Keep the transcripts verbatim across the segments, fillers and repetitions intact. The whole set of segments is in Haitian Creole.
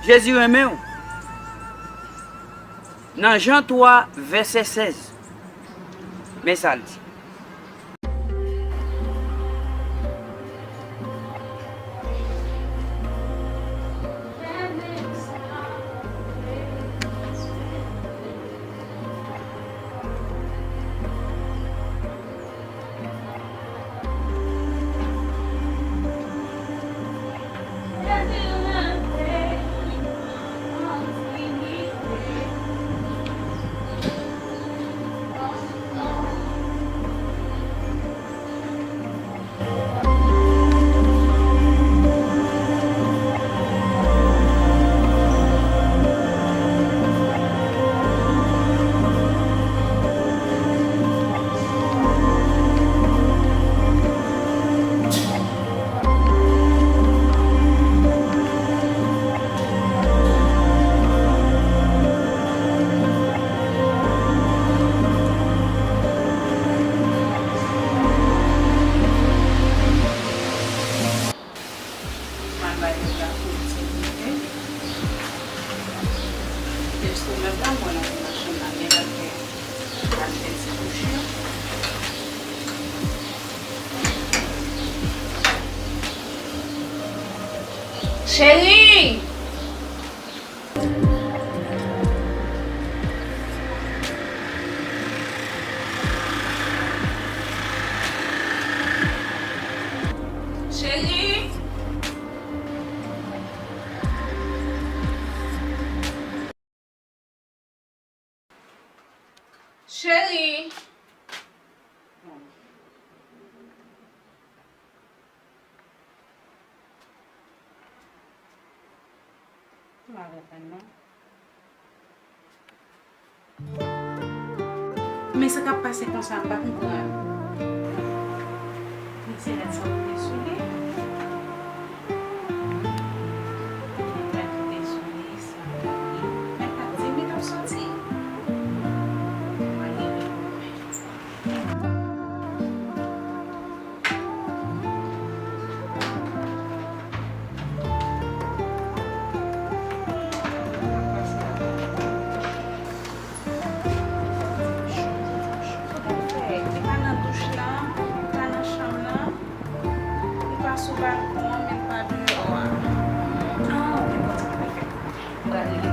Jezi renmen w. Nan Jan twa, vèsè sèz, men sa l di. M al bay nèg la pou l ti goute. Enstriman m la, mwen nan machann la, nèg la fè, al fè ti kouche. Cheri! Cheri! Cheri! M pa konprann non. Men sa k ap pase konsa, m pa konprann. Men se rad sa w kite sou li. Rad kite sou li sa. Mwen pa t di m li t ap soti. Mwen rele pou mwen. Li pa nan douch lan, li pa nan chanm lan, li pa sou balkon an, men li pa deyò a. Ah, ok, bon, sa pa fè. M pral rele.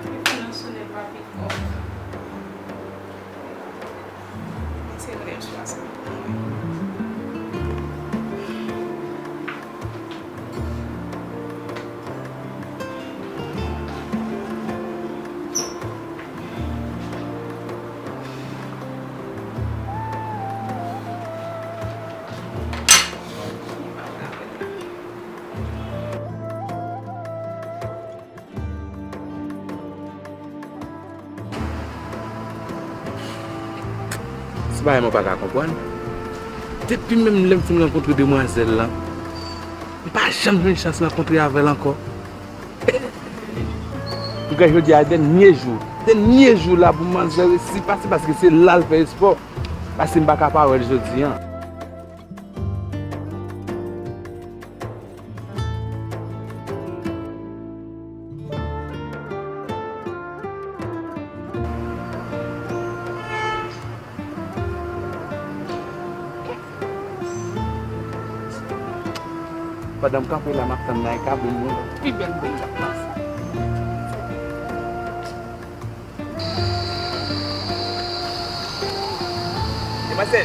Telefòn nan sonnen pa pikòp. Se rèv swa sa. Se bagay mwen pa ka konprann. Depi menm lè m fin rankontre demwazèl lan, m pa janm jwenn chans rankontre avè l ankò. Pou gen jodi a, dènye jou, dènye jou la pou manzè resi pase, paske se la l fè espò. Paske m pa ka pa wè l jodi an. Pandan m kanpe la, m ap tann nan e ka bri m, pi bèl bri m ap pase. Marcel,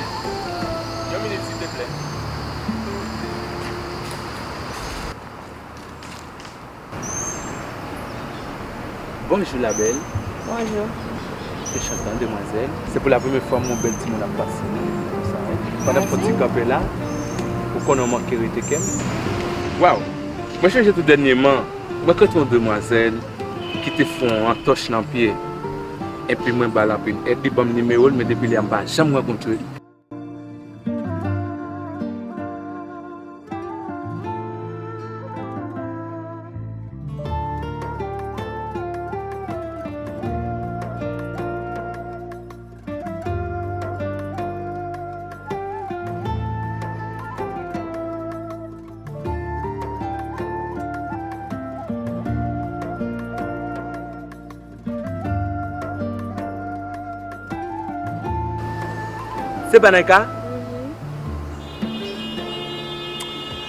yon minit, silteplè. Bonjou, la belle. Bonjou. Enchanté, demwazèl. Se pou la premyè fwa m wè yon bèl timoun ap pase nan sa, wi. Pandan m fè yon ti kanpe la, ou konnen w manke rete kè m. Waw! Mwen chonje tou dènyèman, mwen t rankontre yon demwazèl ki te fè yon antòch nan pye. Epi mwen ba l anpil èd, li ban m nimewo l, men depi lè a m pa janm rankontre l. Se pa nan ka?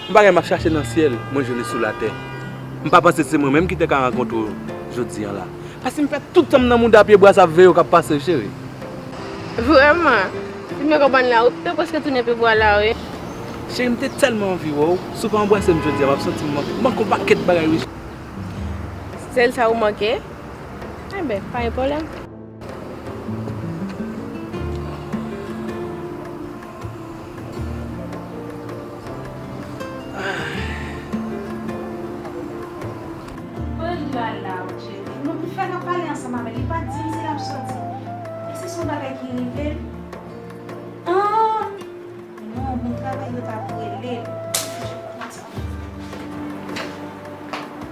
M pa gen m ap chache nan syèl, mwen jwenn li sou latè. M pa panse se mwen menm ki te ka rankontre w jodi a la. Paske m fè tout tan m nan mouda pye bwa sa ap veye w k ap pase, cheri. Vrèman? Si m byen konprann la, ou te prèske tounen pye bwa la, wi. Cheri, m te tèlman anvi wè w. Si w pa anbrase m jodi a, m ap santi m manke, manke yon pakèt bagay, wi. Sèl sa ou manke? Enben, pa gen pwoblèm. Kote l al la, Roger? Nou fèk ap pale ansanm avè l, li pa t di m si l ap soti. Èske se yon bagay ki rive l? Ah! Non, moun travay yo t ap rele l.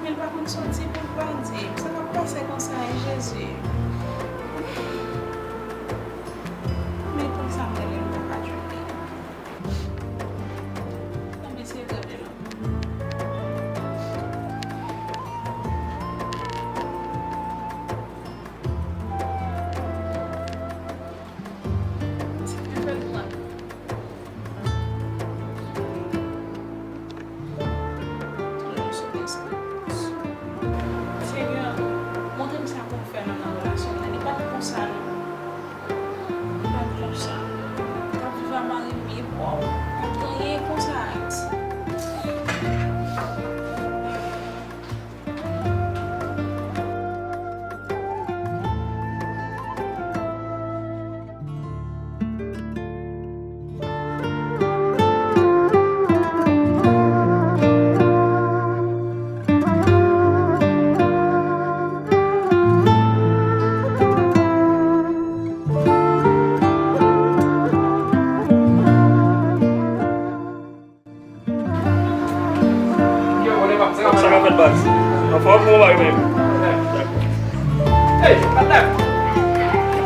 Men l pa konn soti pou l pa di m. Sa k ap pase konsa, Jezi? Men poukisa m rele l, m pa ka jwenn li? Nan mesye rele l. Ti bebe l pran. Senyè, montre m sa pou m fè nan, nan relasyon m nan. Li pa t konsa, non. Li pa t konsa. L ap viv a mari m, li pwòp. Pa t anyen konsa, Ayiti. Sa k ap fèt, baz? Anfòm, kòman w ye menm? Dakò. Ey, patnè!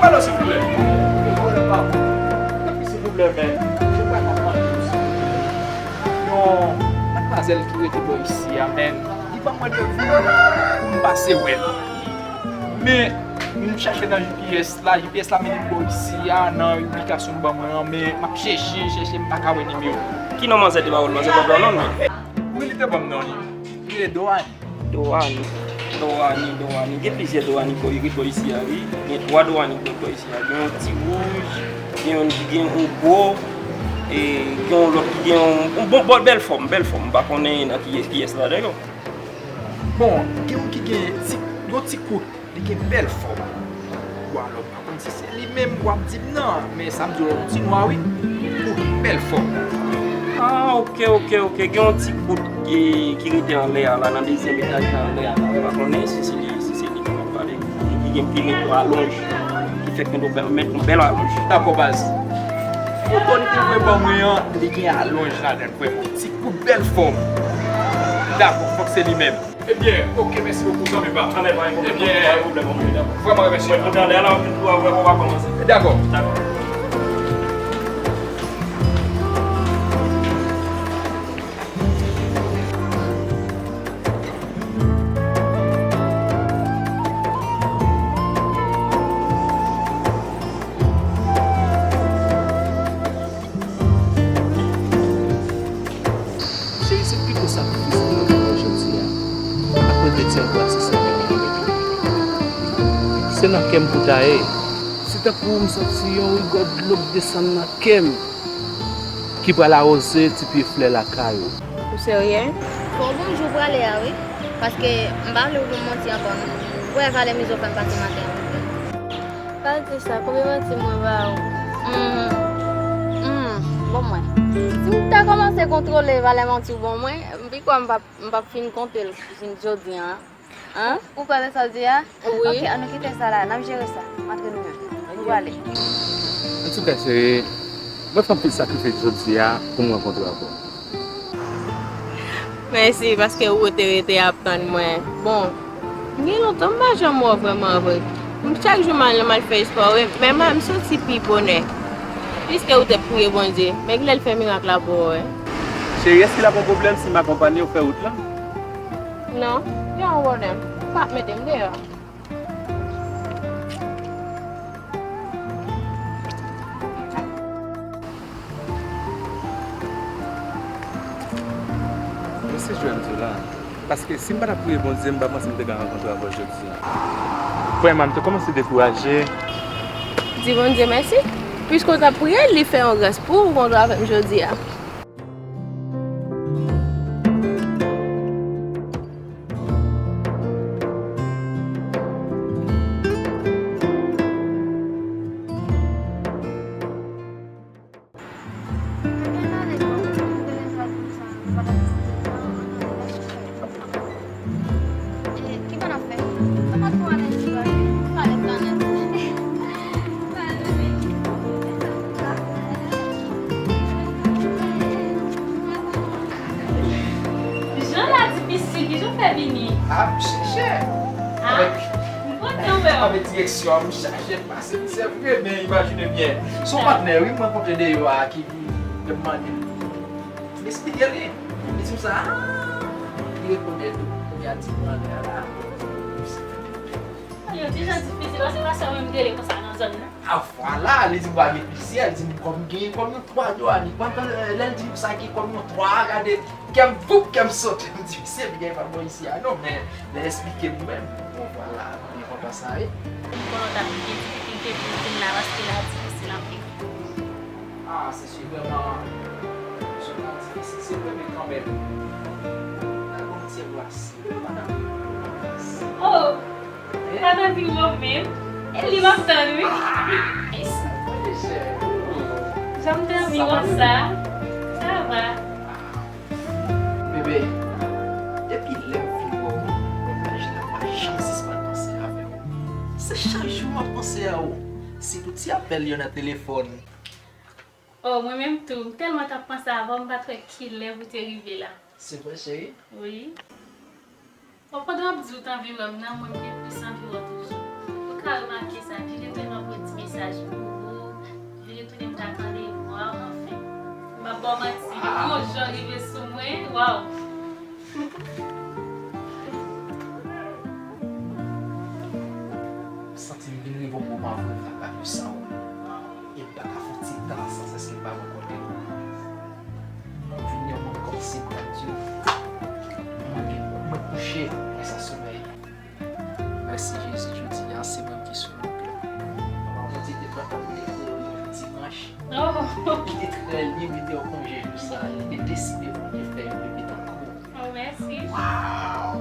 Pale silvouplè. Silvouplè, men. Yon madmwazèl ki rete bò isi a, men. Li ban mwen devwa pou m pase wè l. Men, m chache nan G P S la, G P S la mennen m bò isi a, nan ibikasyon l ban mwen an, men m ap chèche, chèche, m pa ka wè nimewo l. Ki non manzè te ba w la? Manzè pa t ba w non l? Wi, li te ban m non li. Li rele Doani. Doani. Doani, Doani. Gen plizyè Doani bò, bò isi a, wi. Gen twa Doani bò, bò isi a. Gen yon ti wouj, gen yon, gen yon gwo, e gen yon lòt ki gen yon, yon bon, bon, bèl fòm, bèl fòm. M pa konnen nan ki, kiyès la, dakò. Bon, gen yon ki gen ti, yon ti kout, li gen bèl fòm. Bon, alò, m pa konn si se li menm w ap di m nan, men sa m di w la, yon ti nwa, wi. Kout, bèl fòm. Ah, oke, oke, oke. Gen yon ti kout ki, ki rete anlè a la, nan dezyèm etaj la anlè a la. M pa konnen si se li, si se li ke w ap pale. Ki gen pye alonj, ki fèk gen yon bèl, yon bèl alonj. Dakò, baz. Foto li te voye ban mwen an, li gen alonj ladan l, vrèman. Ti kout bèl fòm. Dakò, fòk se li menm. Ebyen, oke, mèsi bokou, zanmi pa m. Ebyen, vrèman remèsye. Dakò. Cheri, se pito sakrifis mwen fè w jodi a. Apre de ti anbrase sèlman. Se nan kè m pou ta ye. Si t Tankou m santi yon rigòl dlo k desann nan kè m, ki pral awoze ti pye flè lakay ou. Ou serye? Fò w gon jou prale a wi, paske m pa vle w ban m manti ankò non. Ou wè valè mizo fè m pase maten an. Pa di sa, konbyen manti mwen ba ou? Hmm, hmm, bon mwen. Si m ta kòmanse kontwole valè manti w ban mwen, m pi kwè m p ap, m p ap fin konte l jis jodi a. An? Ou kwè nan sa w di a? Wi. Ok, ann nou kite sa la, n ap jere sa. M antre nou menm. Nou prale. Antouka, cheri, mwen fè anpil sakrifis jodi a pou m rankontre avè w. Mèsi, paske ou te rete ap tann mwen. Bon, gen lontan m pa janm wè w vrèman vre. M chak jou m al, m al fè espò, wi, men m, m soti pi bonè. Piske ou te priye Bondye, men kilè l fè mirak la pou ou, wi. Cheri, èske l ap yon pwoblèm si m akonpanye w fè wout lan? Non, gen yon pwoblèm. Pa ap mete m deyò. Mèsi, Joel, m di w la. Paske si m pa t ap priye Bondye, m pa panse m te ka rankontre avè w jodi a. Vrèman, m te kòmanse dekouraje. Di Bondye mèsi. Piske w t ap priye, li fè yon gras pou w rankontre avè m jodi a. E, ki bò n ap fè? Ann al pou anèt ti bagay. Pou anèt anèt. Jan la difisil, kijan w fè vini? A, m chèche. A, avèk, m kontan wè w. Avèk direksyon an, m chache pase, se vre, men imajine byen. Se yon patnè, wi, m rankontre deyò a ki vin, m mande l. M esplike li. Li di m sa, a, li rekonèt ou. Kounye a di m anlè a la. Yo di jan difisil, paske pa sèlman m te rele konsa nan zòn nan. A, vwala, li di m pa gen plizyè, li di m kòm gen, kòm yon twa Johanny. Pandan, eh, lè l di m sa gen kòm yon twa, gade, kè m, voup, kè m sote. M di, "Mesye, m gen pa bò isi a non," men lè l esplike m menm, bon, vwala, m gen kontan sa, wi. M konnen w t ap gen difikilte pou w vin la, paske la difisil anpil. A, se si vrèman, se vrèman difisil, se vre, men kanmenm. Nan yon ti glas. Oh! Sa t anvi wè w menm. E li m ap tann, wi. Jan m te anvi wè w sa. Sa va. Bebe, depi lè m fin wè w, mwen pa j-, pa janm sispann panse avè w. Se chak jou m ap panse a w. Sitou ti apèl yo nan telefòn. Oh, mwen menm tou. M tèlman t ap panse avè w, m pa t wè kilè pou te rive la. Se vre, cheri? Wi. Bon, pandan w ap di w t anvi wè m nan, mwen m gen plis anvi wè w toujou. Ou ka remake sa, vire tounen m ap voye ti mesaj pou ou, vire tounen m ka tande vwa w, anfen. M p ap ba w manti, gwo jan rive sou mwen, waw! M santi m vin rive yon moman vre m t ap pa viv san ou. E m pa ka fè yon ti tan san sèske m pa rankontre w. Mwen vin yon moun kòmsi m t ap di w, mwen gen, mwen kouche, mwen san somèy. Mèsi Jezi, jodi a, se mwen ki sou wout la. Papa Bondye te pran tan pou li kreye w yon dimanch. Oh! Li te trè lib, li te yon konje jou sa, li te deside pou li te fè yon bebe tankou w. Oh, mèsi. Waw!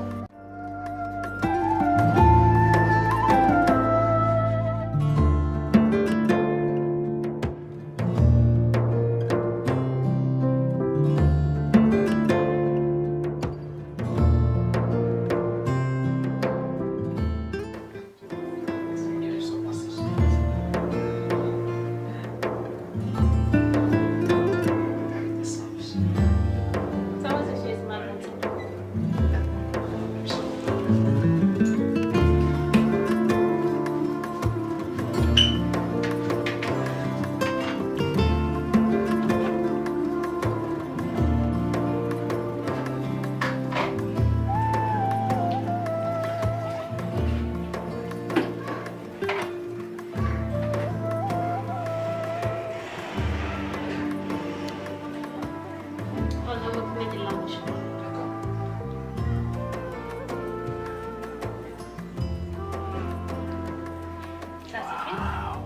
Sa sifi? Waw!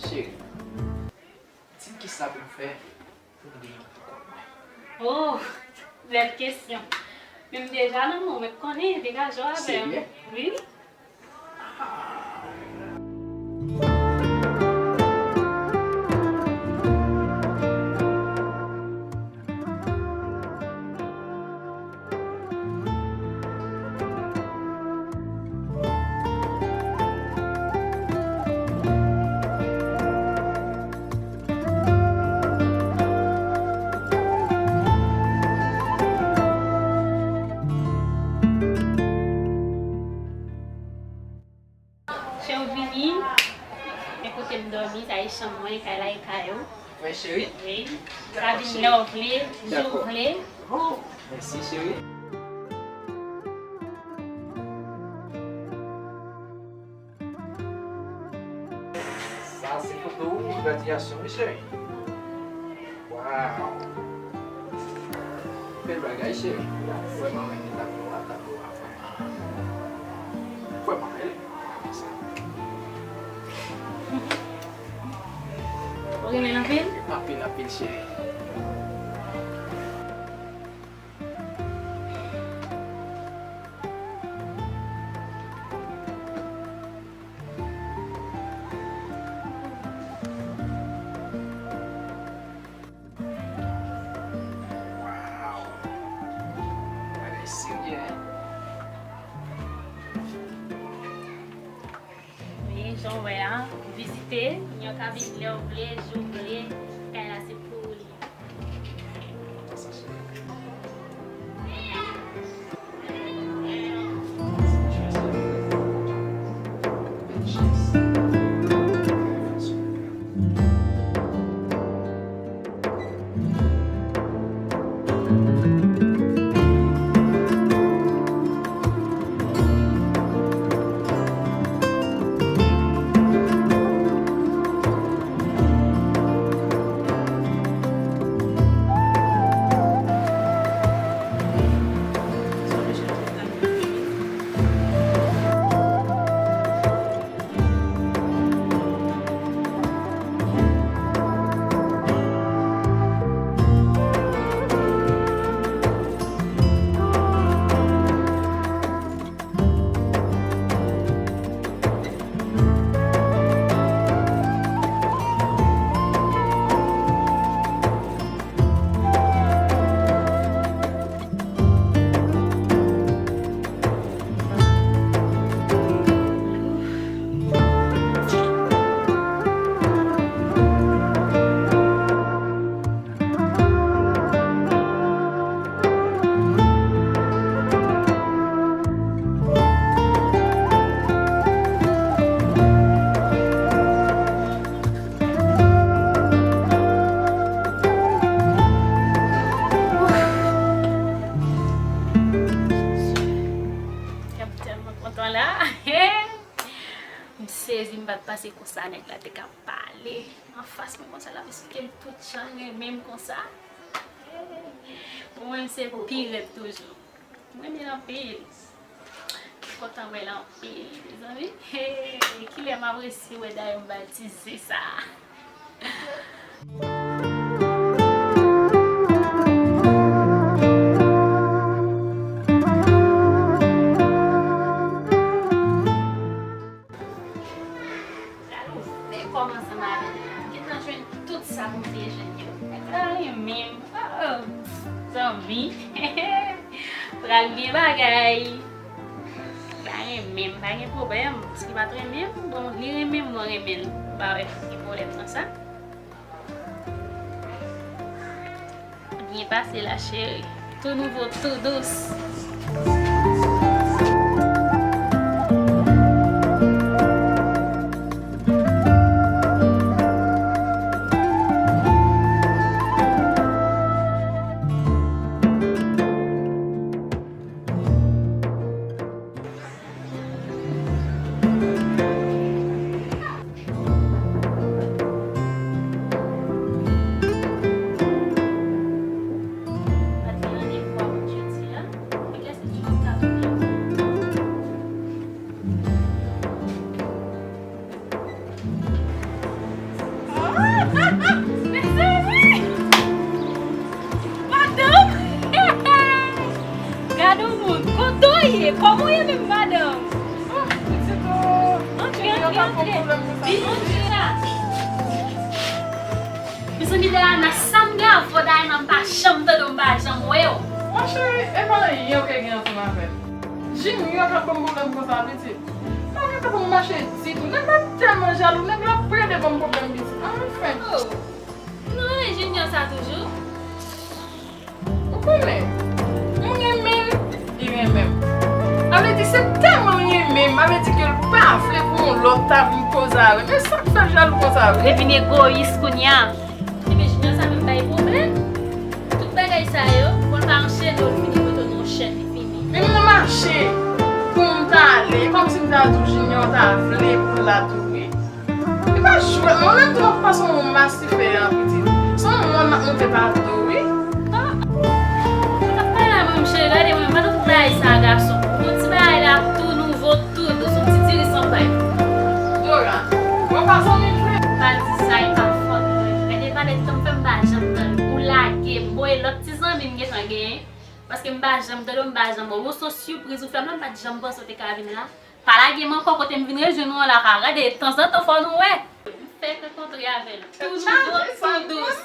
Cheri, di m kisa pou m fè pou m gen yon pou kont mwen. Oh, bèl kesyon. Men m deja nan men w, men konnen, degaje w avè m. Serye? Wi. Cheri, w vini, men kote m dòmi, sa e chanm mwen, kay la e kay ou. Wi, cheri. Wi. Sa vin lè w vle, jou w vle. Oh, mèsi, cheri. Sa se foto ou, gradiyasyon, wi, cheri. Waw! Bèl bagay, cheri. Vrèman renmen tablo a, tablo a vrèman, vrèman bèl. Ou renmen l anpil? Anpil, anpil, cheri. Waw! Bagay serye, en? Wi, jan w wè a, vizite, moun yo ka vin lè w vle, jou w vle, kay la se pou ou li ye. M tèlman kontan la. M sezi, m pa t panse konsa nèg la te ka pale anfas mwen konsa, l ap esplike m tout jan l renmen m konsa. Pou mwen, se pi rèd toujou. M renmen l anpil. M kontan wè l anpil, mezanmi. Hey, kilè m ap resi wè dayè m batize sa? Pral ouvè kò m ansanm avè l. Gentan jwenn tout sa pou m te jwenn yo. Nèg la renmen m. Oh, oh. Zanmi. Pral gen bagay. Nèg la renmen m, pa gen pwoblèm. Paske li pa t renmen m, bon, li renmen m, mwen renmen l. M pa wè ki pwoblèm nan sa. Byen pase la, cheri. Tou nouvo, tou dous. Mwen te randevou avè w jodi a. Kòman w ye menm, madanm? Oh, pitit, oh. Antre, antre, antre. Vin antre la. Mezanmi, Dayana, sa m gen avè w, Dayana, m pa janm tande w, m pa janm wè w. Mon cheri, e pa anyen w te gen ansanm avè l. Junior k ap ban m pwoblèm konsa, pitit. Pa gen tan pou m mache ditou. Nèg la tèlman jalou, nèg la plede ban m pwoblèm, pitit. Anfen. Oh, m nan rele Junior sa toujou. Ou konnen, m renmen l, li renmen m. Sa vle di, se tèlman l renmen m, sa vle di ke l pa vle pou yon lòt ta vin koze avè m. E sa k fè l jalou konsa, wi. Li vin egoyis kounye a. Ebyen, Junior sa menm bay pwoblèm. Tout bagay sa yo, bon, l pa anchene w, l fini mete w nan yon chèn, li fini. Menm nan mache, pou m ta ale, e kòmsi m ta di w Junior ta vle pou l la tou, wi. E pa jwèt, mwen menm tou m ap pase yon mas ti fè a, pitit. Se yon mòn m ap monte pa do, wi. Ah, ou t ap pale avè m, cheri, gade mwen, pandan tout bagay sa, gason. Yon ti bagay la, tou nouvo, tou dous, yon ti diri san pay. Dora, mwen pa zanmi vre. Pa di sa, e pa fòt mwen. Gade valè tan m fè m pa janm tande. Ou lage m, bon, e lòt ti zanmi m gentan genyen. Paske m pa janm tande w, m pa janm wè w. Ou se yon sipriz ou fè m la, m pa t janm panse w te ka vin la. Pa lage m ankò, kote m vin rejwenn ou an la, ka gade, tanzantan fò nou wè. M fèk rankontre avè l. Tou nouvo, tou dous.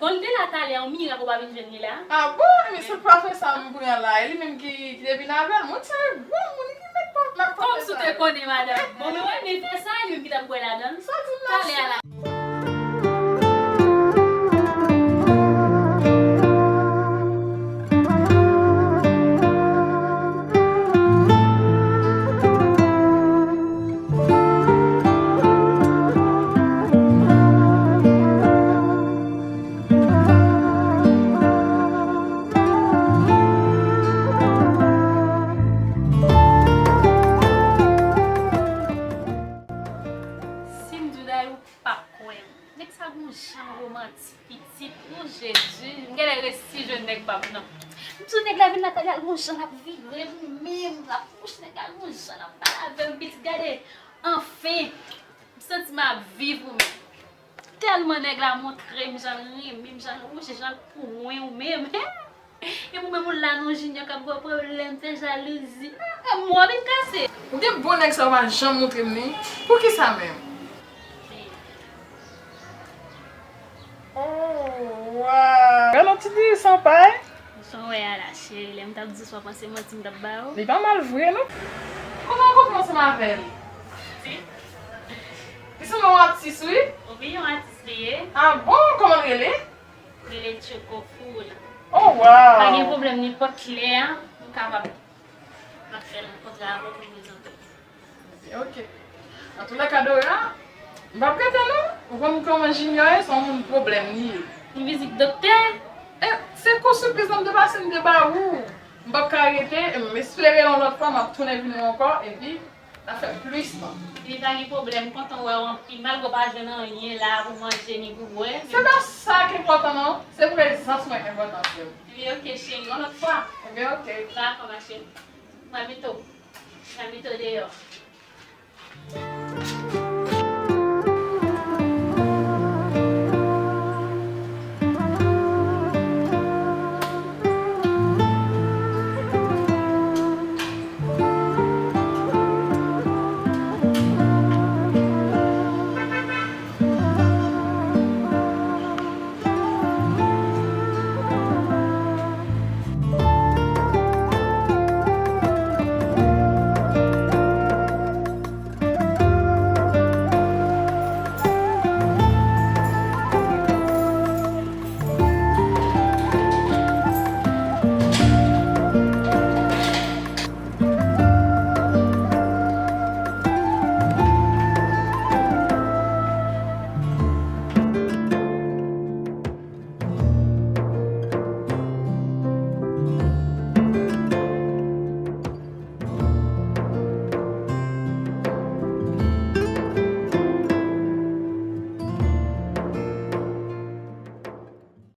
Bon, li te la talè, yon mirak ou pa vin jwenn li la. Ah bon? Men se pa fè sa m pran la. E li menm ki, ki te vin avè l. Mwen se yon gwo moun ki met pòt nan pòt. Kòmsi w te konnen, madanm. Bon, men wè, men fè sa, li menm ki t ap bwè ladan l. Sa di m la. Talè a la. Si m di w dayè, ou p ap kwè m. Nèg sa gon jan romantik, pitit. O Jezi, m genlè resi jwenn nèg pa m nan. M di w nèg la vin la talè a, gon jan l ap vire pou mwen, l ap kouche, nèg la gon jan l ap pale avè m, pitit, gade. Anfen, m santi m ap viv ou menm. Tèlman nèg la montre m jan l renmen m, jan l wouj, jan l pou mwen ou menm. Epi ou menm ou la non Junior k ap ba w pwoblèm, fè jalouzi. Ah, mwen vin kase. Ou gen bon nèg sa ou pa janm montre m li. Poukisa menm? Oh, waw. Gade yon ti diri san pay. Jan w wè a la, cheri, lè m t ap di w sa w panse manti m t ap ba w. Li pa mal vre, non. Kòman w konprann ansanm avè l? Li sanble yon atis, wi. Wi, yon atis li ye. Ah bon? Kòman l rele? Rele Choco Food. Oh, wow! Pa gen pwoblèm, nenpòt lè a, m kapab. M ap fè rankontre avè w pou m prezante w. Ok. Antoulèka, Dora, m p ap rete non. Ou konn kòman Junior ye, se yon moun pwoblèm li ye. Yon vizit doktè? E, se kou sipriz la m te pase m te ba ou. M p ap ka rete, e m espere yon lòt fwa m ap tounen vin wè w ankò, epi n a fè plis tan. Li pa gen pwoblèm, m kontan wè w anpil. Malgre w pa jwenn anyen la pou manje ni pou bwè. Se pa sa k enpòtan non, se prezans mwen k enpòtan, sè m. Wi, ok, cheri, yon lòt fwa. Ebyen, ok. Dakò, ma cheri. Mwen mete w. Mwen mete w deyò.